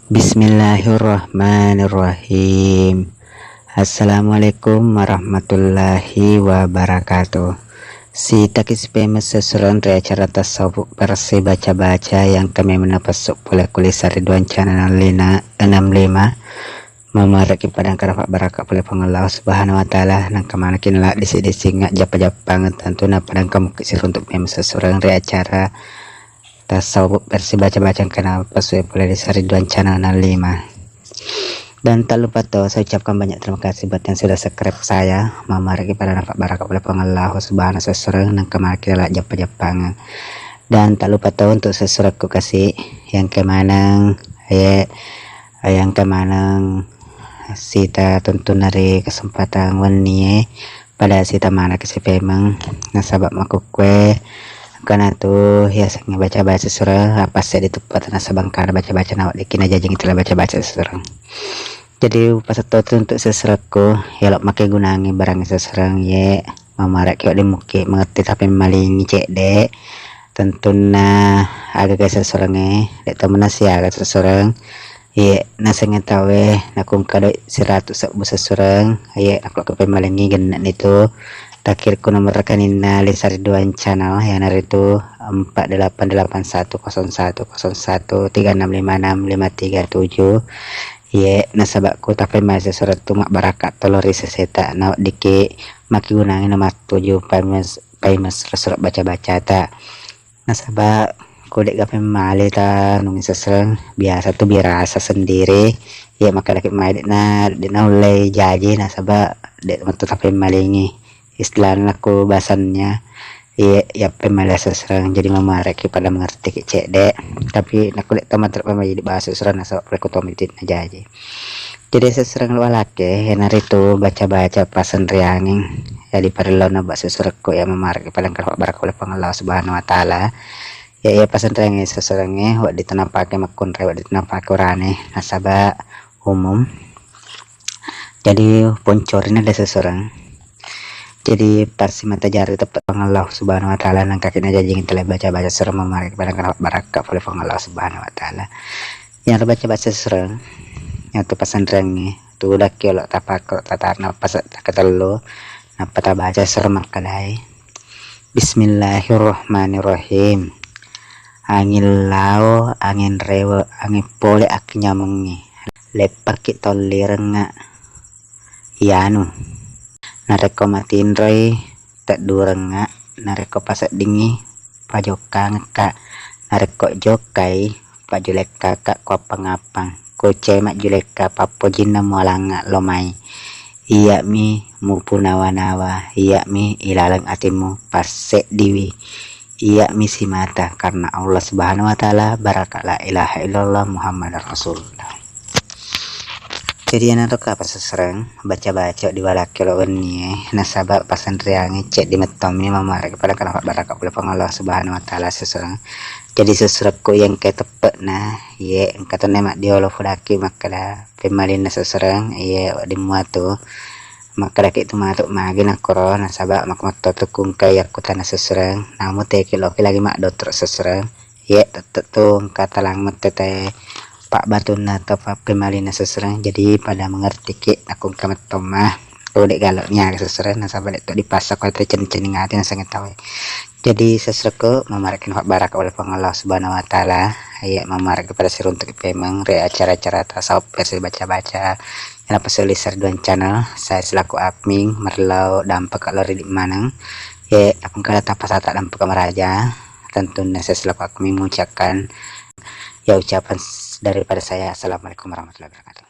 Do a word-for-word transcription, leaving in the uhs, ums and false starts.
Bismillahirrahmanirrahim. Assalamualaikum warahmatullahi wabarakatuh. Sitaki sipemeng sessureng ri acara tasawuf versi baca-baca yang kami menepasuk pole kuli sari duancana enam lima, enam lima. Mamaraki padang karafa baraka pole Puang Allah Subhanahu wa Ta'ala, nangka manaki nala disi-disi ngajappa-jappang tentuna padang kamuki siruntuk pemeng sessureng ri acara tasawuf versi baca-baca engkana pasue pole ri sari duancana enam lima. Dan tak lupa to, saya ucapkan banyak terima kasih buat yang sudah subscribe saya. Mamaraki pada nafak baraka oleh Puang Allah Subhanahu sessureng nangka manaki nala jappa-jappang. Dan tak lupa to untuk sessurekku kasih yang kemaneng, ye, yang kemaneng sita tentu nari kesempatan wennie pada sita manaki sipemeng nasaba makukkue. Engkana tu yasengnge baca-baca sessureng, apa seddi tuppa nasaba engkana baca-baca naweddikki najaji tala baca-baca sessureng. Jadi upasetto tu untuk sessurekku, yalo make gunangi barangi sessureng ye, mamaraki wedding muki mengerti tapi malingi cedde. Tentunna aga-aga sessurengnge, de to menna siaga sessureng. Iye, nasengnge tauwe nakungka doi siratu sebbu sessureng, iye, nakko pemmalengngi genne nitu. Takkirku nomor rekeninna Lestari Duan Channel, iyanaritu empat delapan delapan satu kosong satu kosong satu tiga enam lima enam lima tiga tujuh. Iye, nasaba ku tappemmale sessureng tu mabbarakka tolo ri seseta, naweddikki makkigunangi nomatuju paimes-, paimes sessureng baca-bacata. Nasaba ko de'ga pemmale ta nungi sessureng, biasa tu birasa sendiri. Iya, makkedaki mai de'na, de'na ullei jaji, nasaba de' metto tapemmalengi. Istilahna ko bahasannya, iya, iya pemmale sessureng. Jadi mamaraki pada mengertiki cedde. Tapi nakko de' to matu pemmale jadi bahasa sessureng, nasaba pole ko to mitinna jaji. Jadi sessureng lo walake, iyanaritu baca-baca pasenreangeng. Jadi parellau nabba sessurekku iya mamaraki pada engka baraka oleh Puang Allah Subhanahu wa Ta'ala. Ya, iya pasenreange sessurengnge, wedding to napake makkunrai, wedding to napake urane, nasaba umum. Jadi poncorina de sessureng. Jadi passimata jari teppe Puang Allah Subhanahu wa Ta'ala, nangkaki najajingi tele baca-baca sessureng mamaraki pada engka barakka pole Puang Allah Subhanahu wa Ta'ala. Yang baca-baca sessureng, yang tu pasenreangnge, tudakki olo tapakko tatarna pasa ketellu, nappa tabaca sessureng makkedai. Bismillahirrahmanirrahim. Angin lao, angin rewe, angin pole akkinyamungngi. Leppakki tollirengnga. Iyanu. Narekko matinroi, teddurengnga. Narekko paseddingngi, pajokkangekka. Narekko jokkai, pajulekkaka ko appang-appang. Ko cai majjulekka, pappojinna mualangnga lo mai. Iyami mupunawa-nawa, iyami ilaleng atimmu passeddiwi. Iyami simata karena Allah Subhanahu wa Ta'ala, baraka la ilaha illallah Muhammadar Rasulullah. Jadi iyanaro ka pasessereng, baca-baca di walakki lo wennie, nasaba pasenreangnge ceddi mettommi mamaraki pada kenapa baraka pole Puang Allah Subhanahu wa Ta'ala sessereng. Jadi sesserekku yang ke teppe'na, ye engka tonna maddiolo fudakki makkeda pemmalinna sessereng, ye wedding muatu. Makkedaki tu matu magi nakkoro, nasaba makkumatto tu kungka yakkutana sessereng, namu teki loki lagi maddottoro sessereng. Ye tette tu engka talang mette te pabbatunna atau pappemalinna sessereng, jadi pada mengertiki nakungka mettomma. Ko de galo niaga sessereng, nasaba de to dipaksa ko te cenning-cenning ati nasengnge tauwe. Jadi sesserekku, mamaraki nafabbaraka oleh Puang Allah Subhanahu wa Ta'ala. Iya, mamaraki pada siruntuk pemeng ri acara-acara tasawuf versi baca-baca. Yang apa seri Sarduan Channel, saya selaku admin, merlau dampak kalau redik maneng. Ye, aku kada tapa sata dampak meraja. Tentunya saya selaku admin mengucapkan, ya, ucapan s-, daripada saya. Assalamualaikum warahmatullahi wabarakatuh.